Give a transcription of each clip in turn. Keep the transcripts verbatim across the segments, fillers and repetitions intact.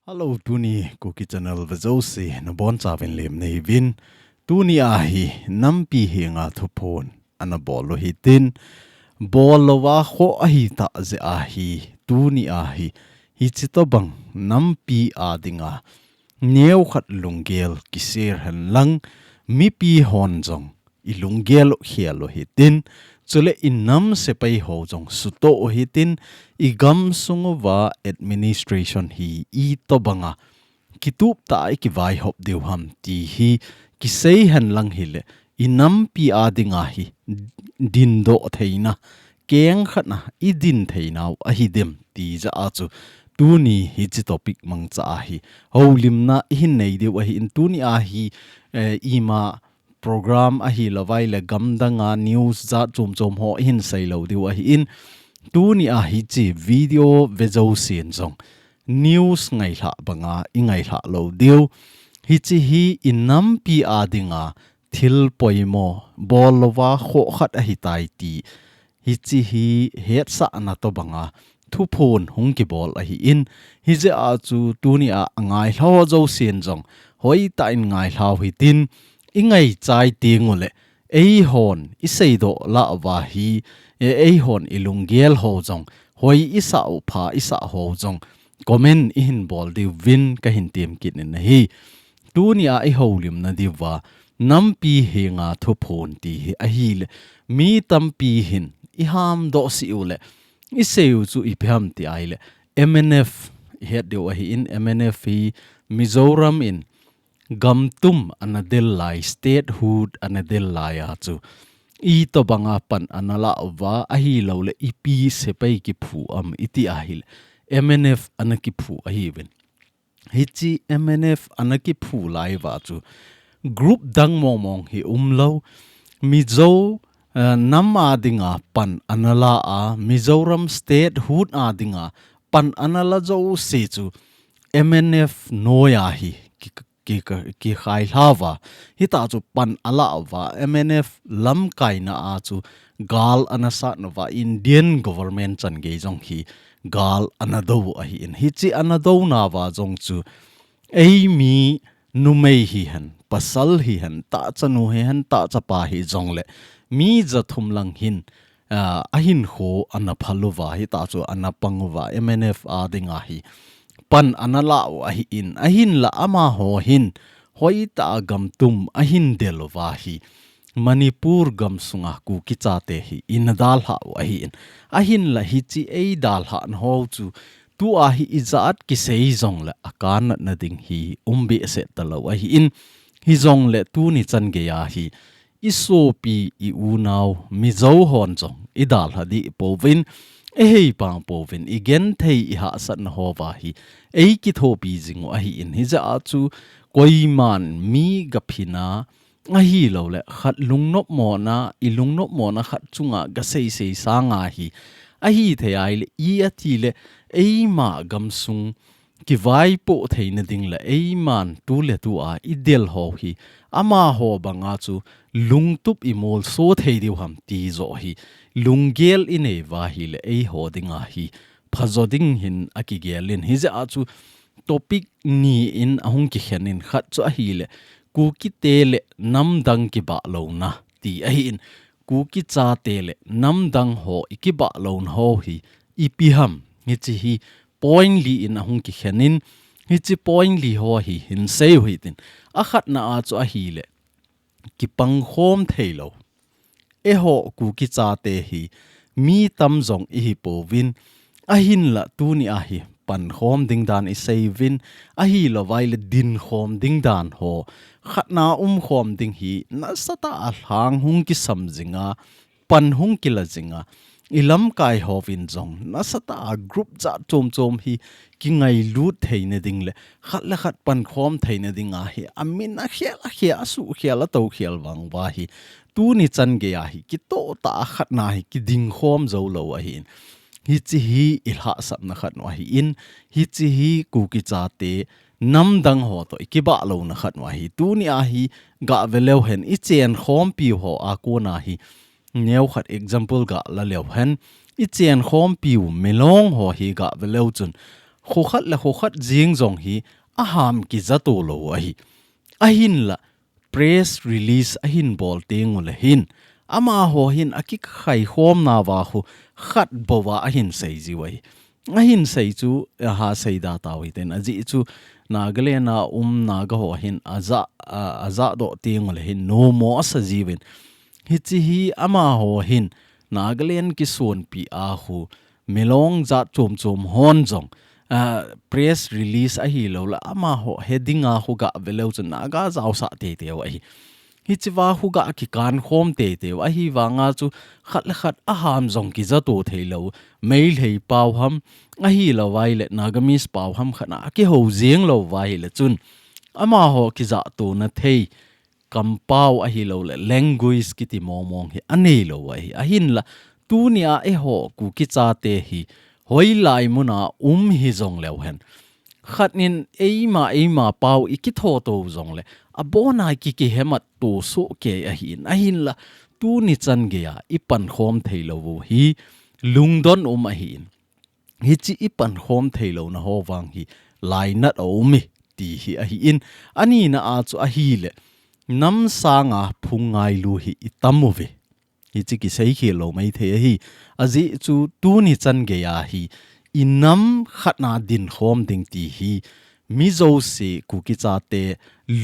Hello, tuni Kuki Channel vejouse nabonchauvin lemna hiuvin. Tuni ahi nampi henga thuphon anabol u hitin, bol louva khoh ahitah jeh ahi, tuni ahi, hiche tobang nampi a dinga neokhat lunggel kiser henlang, mipi hon jong ilunggel u khel u hitin, chule inam sepai ho jong sutoh u hitin, igam sung uva administration hi itobanga kitup tah a ikivaihop diu ham ti hi kisei henlang hile, inampi a dinga hi dindoh theina, keng khat a idin theinau ahidem ti jeh a chu tuni hiche topic mangcha ahi houlimna ihin nei diu ahin, tuni ahi, eh, ima program ahilouva ahile gamdanga news jat chom chom ho ihin seilou diu ahin, tuni a hiche video vejousen jong news ngailhah banga ingailhah lou diu. Hiche hi inampi a dinga thil poimo, bol louva khoh khat ahitai ti, hiche hi hetsahna tobanga thuphon hung kibol ahin, hijeh a chu tuni a angailha ho jousen jong hoitah in ngailhau hitin, ingaichai tengule, eihon iseidoh lah uva hi, e, eihon ilunggel ho jong hoi isah u, pha isah ho jong comment ihin bol diuvin kahin tem kit in ahi. Tuni a ihoulimna diuva nampi henga thuphon ti hi ahile, mi tampi hin ihamdoh sih ule, isei u chu ipi ham ti ahile, M N F ihet diu ahin, M N F hi Mizoram in gamtum anadel lai, statehood anadel lai a chu itobanga pan analah uva, ahiloule ipi sepai kiphu am iti ahile, M N F anakiphu ahiuvin. Hiche M N F anakiphu lai uva chu group dang mong mong hi umlou, Mizo, eh, nam a dinga pan anala a, Mizoram statehood a dinga pan anala jouse chu M N F noiya hi ki, ki, ki, kikhailha uva, hitah chu pan alah uva, M N F lamkaina a chu gal anasat uva, Indian government changei jong hi gal anadou u ahin, hiche anadou nauva jong chu eimi numei hihen, pasal hihen, tahchanu hihen, tahchapa hijongle, mi jathum lang hin, ah, ahinkho anaphal uva, hitah chu anapang uva, M N F a dinga hi pan analah u ahin, ahinla amaho hin hoitah a gamtum ahin del uva hi Manipur gamsunga Kuki chate hi inadalhah u ahin, ahinla hiche eidalhahna ho chu tua hi ijat kisei jongle akanatna ding hi um behseh talou ahin, hijongle tuni changeiya hi isopi, iunau Mizo hon jong idalha dih pouvin, ihei pang pouvin, igenthei ihahsatna houva hi eikithopi jing u ahin, hijeh a chu koiman mi gaphina ahiloule khat lungnopmona, ilungnopmona khat chunga gaseisei sanga hi ahithei ahile, i atile eima gamsung kivaipoh theina dingle eiman tuletua idel ho hi amaho banga chu lungtup imolso thei diu ham ti joh hi lunggel inei uva ahile, eiho dinga hi phajo ding hin akigelin, hijeh a chu topic ni in ahung kikhen in, khat chu ahile Kukite le namdang kibahlouna ti ahin, Kuki chate le namdang ho ikibahlouna ho hi ipi ham, hiche hi point li in ahung kikhen in, hiche point li ho hi hinsei u hitin, akhatna a chu ahile kipangkhom theilou. Eiho Kuki chate hi mi tam jong ihi pouvin, ahinla tuni a hi pankhom ding dan isei uvin, ahilouva ahile dinkhom ding dan ho, khatna umkhom ding hi nasatah a lhang hung kisam jinga, pan hung kila jinga, ilamkai hovin jong nasatah a group jat chom chom hi kingailut theina dingle khat le khat pankhom theina dinga hi amin akhel, akhel, asuhkhel, atoukhel vang uva hi tuni changeiya hi kitoh tah a khatna hi kidingkhom joulou ahin, hiche hi ilhahsamna khat u ahin, hiche hi Kuki chate namdang ho toh ikibahlouna khat u ahi. Tuni a hi gaveleu hen, ichenkhompiu ho a kona hi neokhat example galaleu hen, ichenkhompiu Milong ho hi gaveleu chun khokhat le khokhat jing jong hi aham kijato lou ahi. Ahinla press release ahin bol teng ule hin, amaho hin akikhai khomna va khu khat bou va ahin sei jiu ahi. Ahin sei chu, aha, seida tau hiten, ajeh chu Nagaland a um Naga ho hin aja, a, aja doh teng ule hin nomo asa jiuvin. Hiche hi amaho hin Nagaland kisonpi a khu milong jat chom chom hon jong, a, press release ahilou le amaho heading a khu gah ve leu chun Naga jaosah teitei u ahi. Hiche va khu gah kikan khom teitei u ahi vanga chu khat le khat aham jong kijato thei lou, Meitei pau ham, ahilou vai le Nagamese pau ham khat a kihou jing lou vai le chun amaho kijato na thei kampau ahilou le language kiti mong mong hi anei lou ahi. Ahinla tunia eiho Kuki chate hi hoilai muna um hi jong leu hen, khat nin eima eima pau ikitho to jong le abona iki kihemat to soh kei ahin. Ahinla tuni chan geiya ipan khom thei lou u hi lungdon um ahin. Hiche ipan khom thei louna ho vang hi lainat aum e ti hi ahin. Anina a chu ahile nam sanga phung ngailu hi itam uve. Hiche kisei khel lou maithei ahi. Ajeh chu tuni chan geiya hi inam khat na din khom ding ti hi mi jouse Kuki chate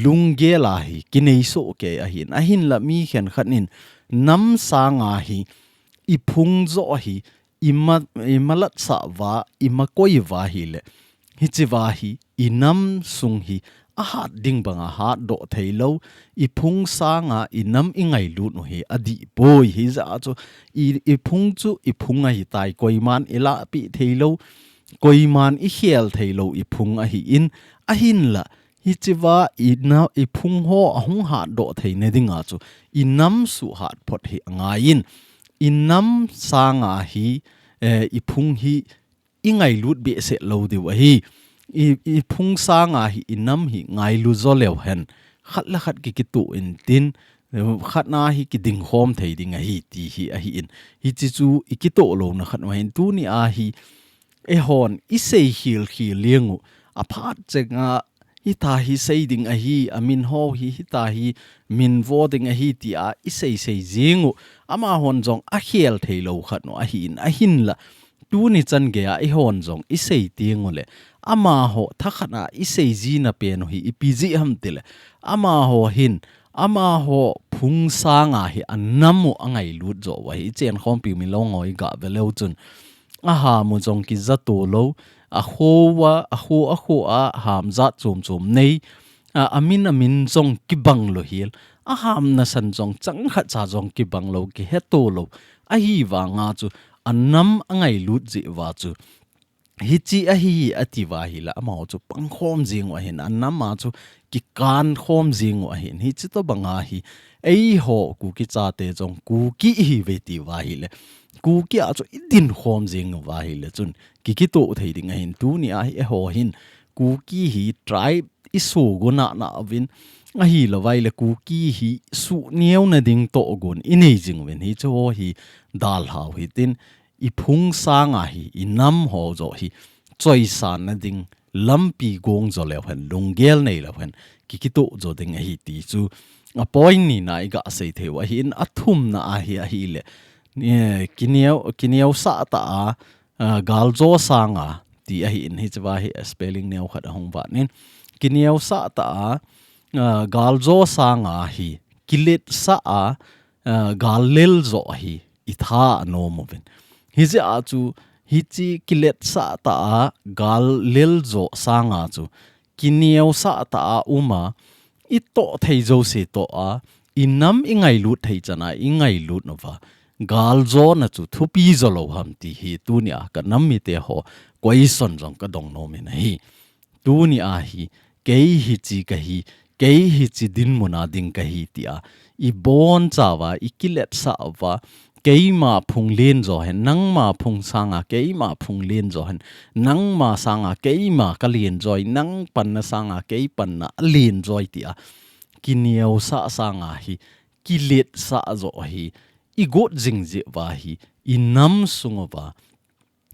lunggel a hi kinei soh kei ahin. Ahinla mi khenkhat nin nam sanga hi iphung jo hi ima, ima latsah uva, ima koi uva hile, hiche va hi inam sung hi ahat ding banga hatdoh thei lou, iphung sanga inam ingailut u hi adih poi. Hijeh a chu i, iphung chu iphung ahitai, koiman ilahpeh thei lou, koiman ikhel thei lou iphung ahin. Ahinla hiche va ina, iphung ho ahung hatdoh theina dinga chu inam suhhat phot hi angaiyin, inam sanga hi, eh, iphung hi ingailut behseh lou diu ahi. I, iphung sanga hi inam hi ngailu jo leu hen, khat le khat ki, kitoh intin, eh, khat na hi kiding khom thei ding ahi ti hi ahin. Hiche chu ikitoh louna khat u ahin. Tunia hi eihon isei khel khel jeng u, aphat chenga hitia hi sei ding ahi, amin ho hi hitia hi min vo ding ahi tia isei sei jeng u, amahon jong akhel thei lou khat u ahin. Ahinla tuni chan geiya eihon jong isei teng ule, amaho thakhat a isei jina pen u hi ipi jeh ham tile, amaho hin amaho phung sanga hi anam u angailut jo u ahi. Ichen khompi u milong ho igah ve leu chun, aham u jong kijato lou, akho uva, akho, akho a ham jat chom chom nei, a, amin, amin jong kibang lou hel, ahamna san jong chang khat cha jong kibang lou, kiheto lou, ahivanga chu anam angailut jeh uva chu hiche ahi ati uva hile, amaho chu pangkhom jeng u ahin, anam a chu kikan khom jeng u ahin. Hiche tobanga hi eiho Kuki chate jong Kuki ihiuve ti uva hile, Kuki a chu idin khom jeng uva hile chun ki, kitoh thei ding ahin. Tunia hi eiho hin Kuki hi tribe isuh gu nana uvin, ahilou vai le Kuki hi suh neo na ding tohgon inei jing uvin, hiche ho hi dalhau hitin, iphung sanga hi inam ho jo hi choisan na ding lampi gong jo leu hen, lunggel nei leu hen, ki, kitoh jo ding ahi ti chu apoint nina igah sei thei u ahin. Athumna a hi ahile, eh, kineo, kineosah tah a, ah, galjo sanga ti ahin. Hiche va hi spelling neo khat ahung vat in, kineosah tah a, ah, galjo sanga hi kiletsah a, ah, gal lel jo hi itha anom uvin. Hijeh a chu hiche kiletsah tah a gal lel jo sanga chu kineosah tah a um a, itoh thei jouse toh a, inam ingailut thei chan a ingailut uva, galjona chu thupi jo lou ham ti hi tunia ka nam mite ho question jong kadong nom in ahi. Tunia hi, kei hiche kahi, kei hiche dinmun a ding kahi tia ibonchauva, ikiletsah uva, keima phung len jo hen, nangma phung sanga keima phung len jo hen, nangma sanga keima kalen joi, nang panna sanga kei panna alen joi tia kineosah sanga hi, kiletsah jo hi igot jing jeh uva hi, inam sung uva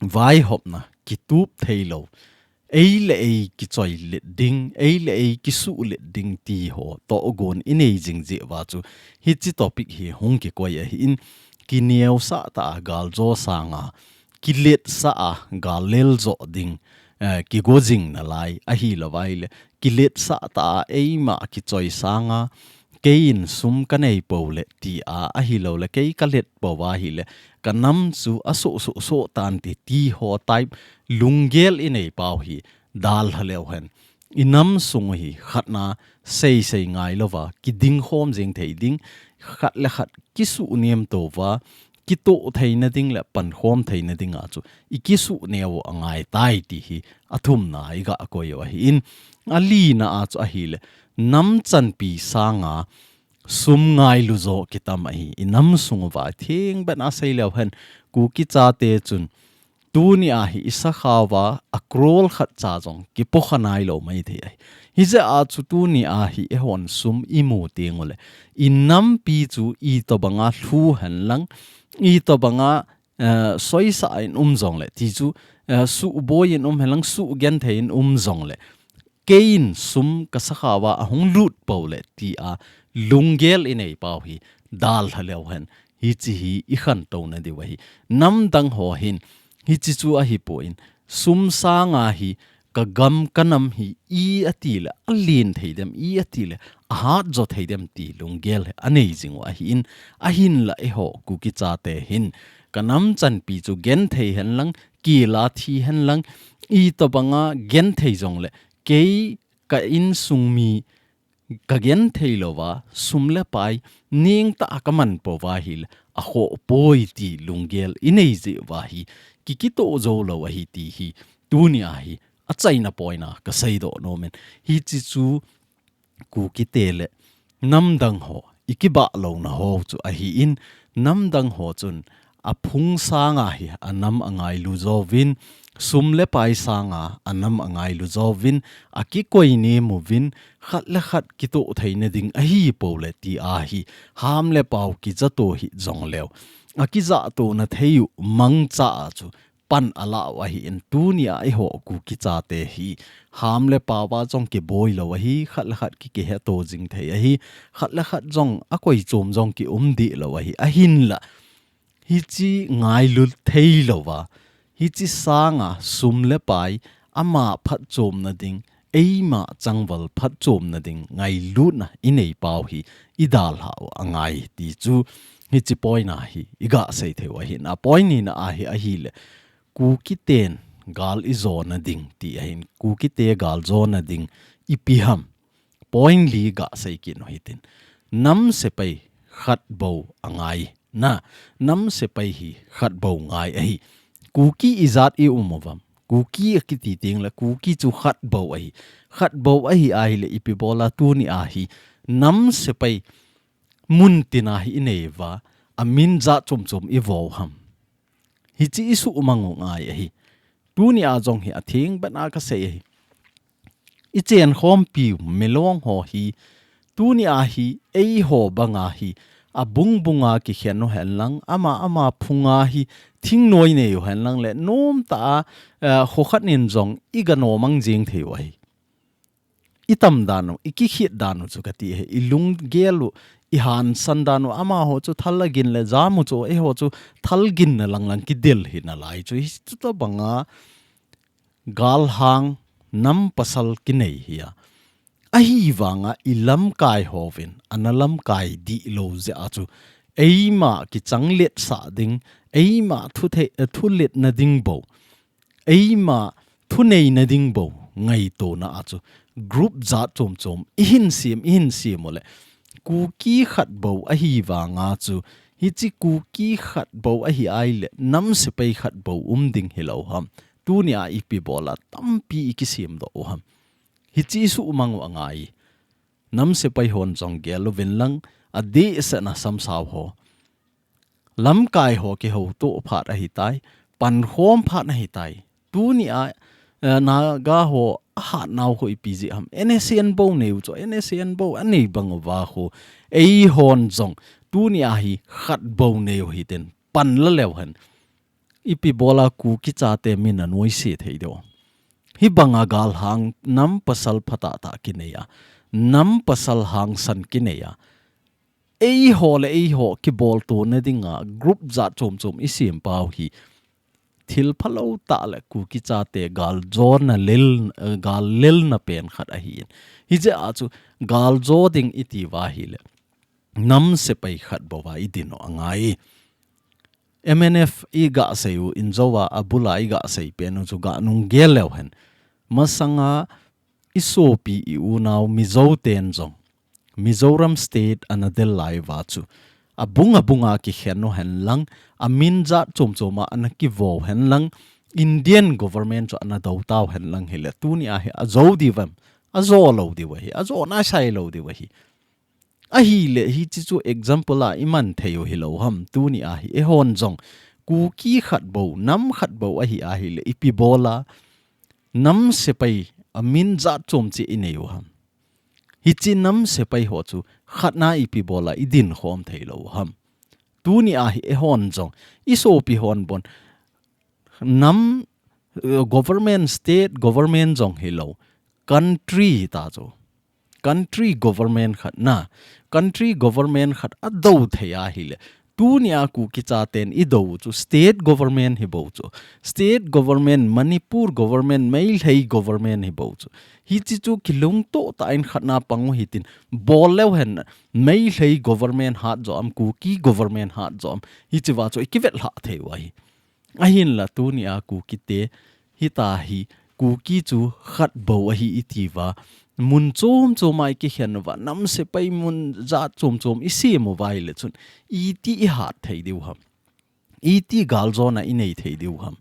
vaihopna kitup thei lou, ei le ei kichoi let ding, ei le ei kisuh let ding ti ho togon i nei jing jeh uva chu hiche topic hi hung kikoi ahin, kineosah tah a gal jo sanga kiletsah a gal lel jo ding, eh, kigo jing nalai ahilou vai le, kiletsah tah a eima kichoi sanga keiin sum ka nei pou le ti a ahilou le, kei ka let pou va ahile, ka nam chu asoh soh soh tan ti, ti ho type lunggel i nei pau hi dalha leu hen, i nam sung u hi khatna seisei ngai louva kiding khom jing thei ding, khat le khat kisuh nem tou va, kitoh theina ding le pankhom theina dinga chu i kisuh neo u angai tai ti hi athumna i ga koi u ahin, alina a chu ahile, nam chanpi sanga sum ngailu jo kitam ahi. I nam sung uva, thengbeh a sei leu hen, Kuki chate chun tuni a hi i sakhao va a crore khat cha jong kipo kha nailou maithei ahi. Hijeh a chu tuni a hi eihon sum i mu teng u le, i nampi chu itobanga lhu hen lang, itobanga, eh, soisah in um jong le, ti chu, eh, suhboi in um hen lang, suhgenthei in um jong le, keiin sum ka sakhao va ahung lut pou le ti a lunggel i nei pau hi dalha leu hen, hiche hi i khantou nadiu ahi. Namdang ho hin hiche chu ahipoi, sum sanga hi ka gam ka nam hi i ati le alen thei dem, i ati le ahat jo thei dem ti lunggel hi anei jing u ahin, ahinla eiho Kuki chate hin ka nam chanpi chu genthei hen lang, kila thi hen lang, itobanga genthei jong le, kei ka insung mi ka genthei louva, sum le pai ningtah a ka man pou va ahile, akhoh poi ti lunggel i nei jeh uva hi, ki, kitoh jou lou ahi ti hi, tuni a hi, achaina poina ka seidoh nom in. Hiche chu Kuki te le namdang ho, i kibah louna ho chu ahin, namdang ho chun aphung sanga hi anam angailu jouvin, sum le pai sanga anam angailu jouvin, akikoi nem uvin, khat le khat kitoh theina ding ahipou le ti a hi, ham le pao kijahto hih jong leu, akijahto na thei u mangcha a chu pan alah u ahin, tuni a eiho Kuki chate hi, ham le pao va jong kiboi lou ahi, khat le khat ki, kihetto jing thei ahi, khat le khat jong akoi chom jong ki um deh lou ahi, ahinla hiche ngailu thei louva, hiche sanga sum le pai ama phatchomna ding, eima changval phatchomna ding ngailutna i nei pau hi i dalha u angai ti chu hiche poina hi i ga sei thei u ahin. A point nina a hi ahile, Kuki ten gal i jona ding ti ahin, Kuki te gal jona ding ipi ham. Point li ga sei kit u hitin. Nam sepai khat bou angai. Na, nam sepai hi khat bou ngai ahi. Kuki ijat i um uvam. Kuki akiti teng le Kuki chu khat bou ahi. Khat bou ahi ahile ipi bola tuni a hi nam sepai mun tina hi i nei uva, amin jat chom chom i vo u ham. Hiche i suhmang u ngai ahi. Tuni a jong hi atheng beh a ka sei ahi. I chen khompi u milong ho hi, tuni a hi eiho banga hi, abung bunga kikhen u hen lang, ama ama phunga hi thingnoi nei u hen lang le, nomtah a, eh, kho khat nin jong i ga nomang jing thei u ahi. I tam dan u, i kikhit dan u chu ka ti ahi, i lunggel u, i hansan dan u, amaho chu thal a gin le jam u chu, eiho chu thal ginna lang lang kidel hi nalai chu, hichu tobanga galhang nam pasal kinei hi a. Ahivanga i lamkai hovin, ana lamkai dih lou jeh a chu, eima kichang letsah ding, eima thu thei, eh, thu letna ding bou, eima thuneina ding bou ngaitona a chu group jat chom chom i hin sem, i hin sem u le, Kuki khat bou ahivanga chu, hiche Kuki khat bou ahi ahile, nam sepai khat bou um ding hilou ham. Tuni a ipi bola tampi i kisem doh u ham. Hiche i suhmang u angai. Nam sepai hon jong gel uvin lang, adeh sehna samsao ho, lamkai ho kihouto phat ahitai, pankhom phat ahitai. Tuni a, eh, Naga ho ahat nau khu ipi jeh ham. N S C N bou nei u chu, N S C N bou anei bang uva khu, eihon jong tuni a hi khat bou nei u hitin, pan la leu hen. Ipi bola Kuki chate min anoise thei diu. Hibanga galhang nam pasal phatah tah kinei a, nam pasal hangsan kinei a, eiho le eiho kiboltona dinga group jat chom chom isem pau hi thil phalou tah le Kuki chate galjona lel, eh, gal lelna pen khat ahi in. Hijeh a chu galjo ding iti uva ahile nam sepai khat bou a idin u angai. M N F iga sei u, injo a abul a iga sei pen u chu ga nung gel leu hen. Masanga isopi iunau Mizo ten jong Mizoram State ana del lai uva chu abung abunga kikhen u hen lang, amin jat chom chom a ana kivo u hen lang, Indian government chu ana dou tau hen lang hile, tuni a hi ajo diu vem, ajo lou diu ahi, ajo nasai lou diu ahi. Ahile hiche chu example a iman thei u hilou ham, tuni a hi eihon jong Kuki khat bou, nam khat bou ahi ahile, ipi bol a nam sepai amin jat chom cheh inei u ham. Hiche nam sepai ho chu khatna ipi bol a idin khom thei lou ham. Tuni a hi eihon jong isopi hon bon nam, eh, government, state government jong hilou, country hita chu. Country government khat na, country government khat adou thei ahile, tuni a Kuki chaten idou u chu state government hi bou chu. State government, Manipur government, Meitei government hi bou chu. Hiche chu kilungto tah in khatna pang u hitin, bol leu hen, Meitei government hat jo am, Kuki government hat jo am, hiche uva chu ikivet lhah thei u ahi. Ahinla tuni a Kuki te hita hi, Kuki chu khat bou ahi iti uva, mun chom chom a ikikhen uva, nam sepai mun jat chom chom isem uva ahile chun, iti ihat thei diu ham. Iti galjona inei thei diu ham.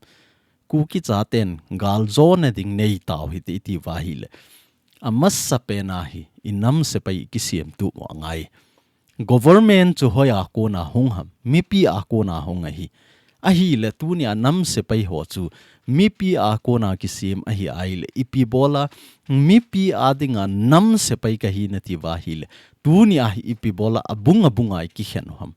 Kuki chaten galjona ding nei tau hite iti uva ahile, amasa pen a hi inam sepai ikisem tup u angai. Government chu hoi a kona hung ham, mipi a kona hung ahi. Ahile tuni a nam sepai ho chu mipi a kona kisem ahi ahile, ipi bol a mipi a dinga nam sepai kahi nati uva ahile, tuni a hi ipi bol a abung abunga ikikhen u ham.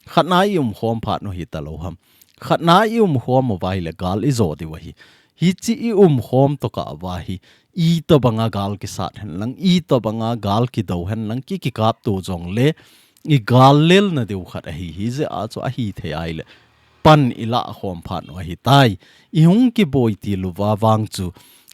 Khatna ium khom phat u hita lou ham. Khatna ium khom uva ahile gal ijo diu ahi. Hiche ium khom tokah uva hi, itobanga gal kisat hen lang, itobanga gal kidou hen lang, ki kikap to jongle, igal lelna diu khat ahi, hijeh a chu ahithei ahile, pan ilah khom phat u ahitai. Ihung kiboi til uva vang chu,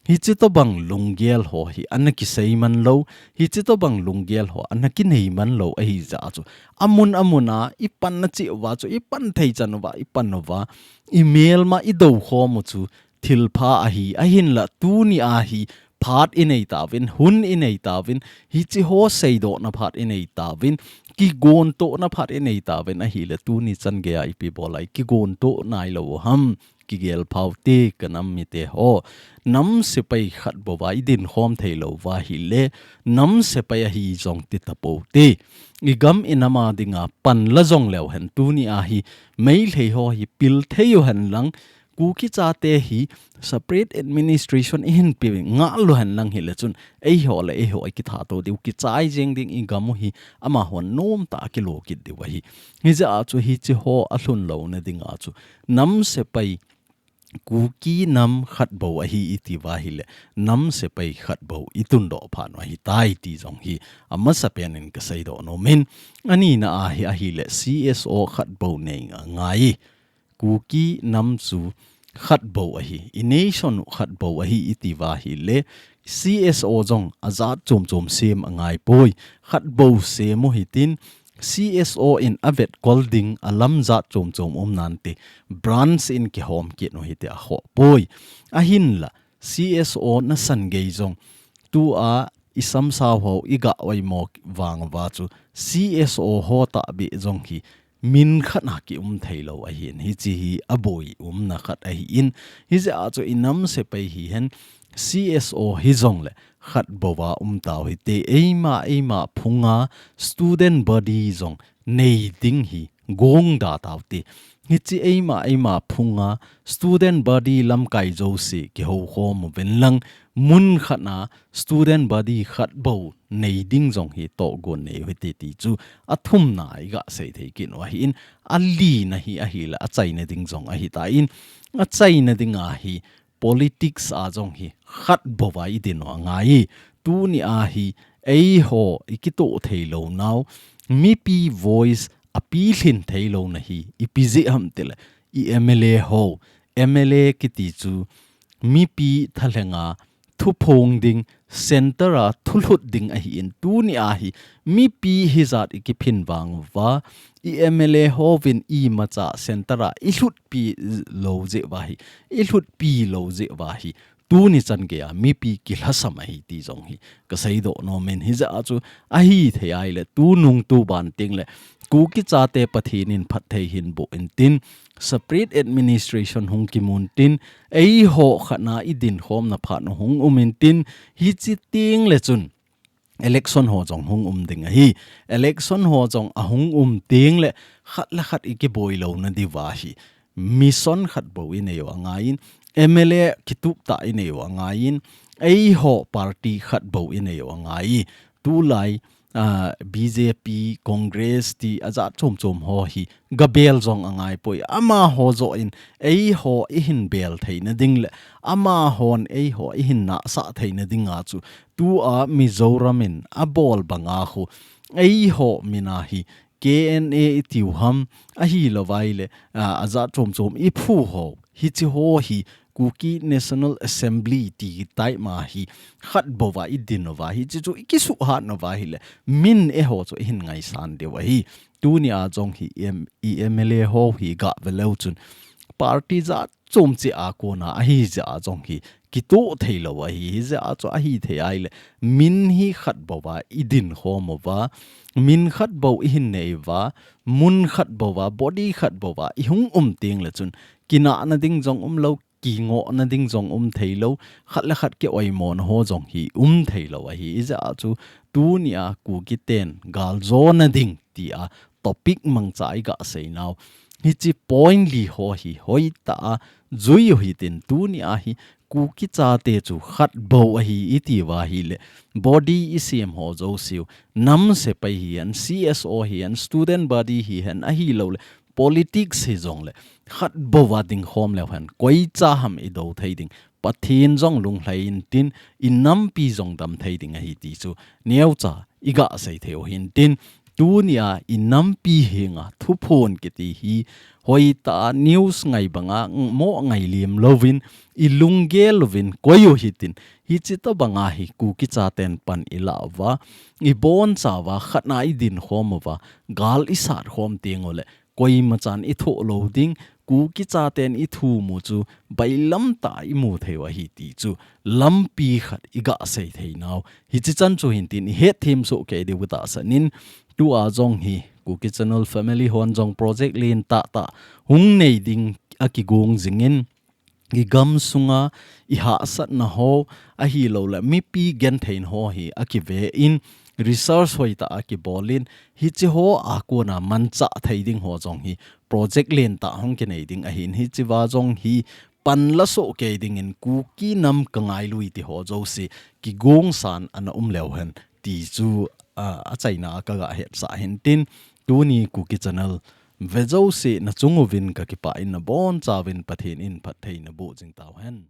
hiche tobang lunggel ho hi ana kisei man lou, hiche tobang lunggel ho ana kinei man lou ahijeh a chu, amun amun a ipanna cheh uva chu, ipan thei chan uva ipan uva, imelma idou khom u chu thilpha ahi. Ahinla tuni a hi phat inei tauvin, hun inei tauvin, hiche ho seidohna phat inei tauvin, kigontohna phat inei tauvin ahile, tuni chan geiya ipi bol a ikigontoh nai lou u ham. Kigel phau te, kanam mite ho. Nam sepai khat bou a idin khom thei lou uva ahile, nam sepai ahi jong ti tapou te. Igam inam a dinga pan la jong leu hen, tuni a hi Meitei ho hi pil thei u hen lang, Kuki chate hi separate administration ihin pe ngal u hen lang hile chun, eiho le eiho ikithat to diu, kichai jeng ding igam u hi amahon nom tah a kilo kit diu ahi. Hijeh a chu hiche ho alhun louna dinga chu nam sepai, Kuki nam khat bou ahi iti uva ahile, nam sepai khat bou itundoh phat u ahitai ti jong hi amasa pen in kaseidoh nom in. Anina a hi ahile, C S O khat bou nei angai. Kuki nam chu khat bou ahi, i nation u khat bou ahi iti uva ahile, C S O jong ajat chom chom sem angai poi. Khat bou sem u hitin, C S O in avetkol ding alam jat chom chom um nante, branch in kihom kit u hite, akhoh poi. Ahinla, C S O nasan gei jong, tua isamsau ho iga oimo vang uva chu, C S O ho tahbeh jong hi min khat a kium thei lou ahin, hiche hi aboi umna khat ahin, hijeh a chu inam sepai hihen, C S O hijongle khat bou a um tau hite, eima, eima phunga student body jong nei ding hi gongda tau te. Hiche eima, eima phunga student body lamkai jouse kihou khom uvin lang, mun khat a student body khat bou nei ding jong hi tohgon nei u hite ti chu athumna iga sei thei kit u ahin, alina hi ahile achaina ding jong ahitan, achaina dinga hi politics a jong hi khat bou a i din u angai. Tuni a hi eiho i kitoh thei lou nau, mipi voice a pilhin thei lou na hi ipi jeh ham tile, i M L A ho, M L A kiti chu mipi thalhenga thuphong ding, center a thulhut ding ahin, tuni a hi mipi hijat i kiphin vang uva, i M L A hovin imacha center a i lhutpi lou jeh uva hi, i lhutpi lou jeh uva hi, tuni chan geiya mipi kilhasam ahi ti jong hi ka seidoh nom in, hijeh a chu ahi thei ahile tunung tuban tengle Kuki chate Pathen in phatthei hin boh intin, separate administration hung kimun tin, eiho khatna i dinkhomna phat u hung um intin, hichi tengle chun election ho jong hung um ding ahi. Election ho jong ahung um tengle khat le khat i kiboi louna diuva hi mission khat bou i nei u angaiyin, M L A kitup tah i nei u angaiyin, eiho party khat bou i nei u angai. Tulai, ah, B J P, Congress ti ajat chom chom ho hi gabel jong angai poi. Amaho joh in eiho i hin bel theina ding le amahon eiho i hin nahsah theina dinga chu tua Mizoram in abol banga khu eiho mina hi K N A i tiu ham, ahilou vaile, ah, ajat chom chom i phu ho, hichi ho hi Kuki National Assembly ti tai ma hi khat bou a i din uva, hichi chu i kisuhhat uva hile min eiho chu i hin ngaisan diu ahi. Tuni a jong hi M-, i M L A ho hi gah ve leu chun party jat chom cheh a kona ahi jeh a jong hi kitoh thei lou ahi, hijeh a chu ahi thei ahile min hi khat bou a i dinkhom uva, min khat bou i hin nei uva, mun khat bou a, body khat bou a i hung um tengle chun kinahna ding jong um lou, kingohna ding jong um thei lou, khat le khat ki oimona ho jong hi um thei lou ahi, hijeh a chu tuni a Kuki ten galjona ding ti a topic mangcha i gah seinau. Hichi point li ho hi hoitah a jui u hitin, tuni a hi Kuki chate chu khat bou ahi i ti uva hile, body i sem ho jouse u, nam sepai hihen, C S O hihen, student body hihen, ahiloule politics hijongle khat bou a dingkhom leu hen, koi cha ham i do thei ding, Pathen jong lunglhai intin, i nampi jong dam thei ding ahi ti chu neocha i gah sei thei u hintin, tuni a i nampi henga thuphon kiti hi hoitah a news ngai banga mo ngai liam louvin, i lunggel uvin koi u hitin, hichi tobanga hi Kuki chaten pan i la uva, i boncha uva, khatna i dinkhom uva, gal i sat khom tengule koima chan i thoh lou ding, Kuki chaten i thum u chu bailam tah a i mu thei u ahi ti chu lampi khat i gah sei theinau. Hichi chan chu hintin i hetthem soh kei diu ka tahsan in, tua jong hi Kuki Channel family hon jong project lentah tah hung nei ding a kigong jingin, i gamsunga i hahsatna ho, ahiloule mipi gentheina ho hi a kive in, research hoitah a kibol in, hichi ho a kona manchah thei ding ho jong hi project lentah hung kinei ding ahin, hichi uva jong hi pan la soh kei dingin Kuki nam ka ngailu ti ho jouse kigongsan ana um leu hen ti chu, ah, achaina a ka gah hetsah hintin, tuni Kuki Channel ve jouse na chung uvin ka kipah in, na boncha uvin Pathen in phatthei na boh jing tau hen.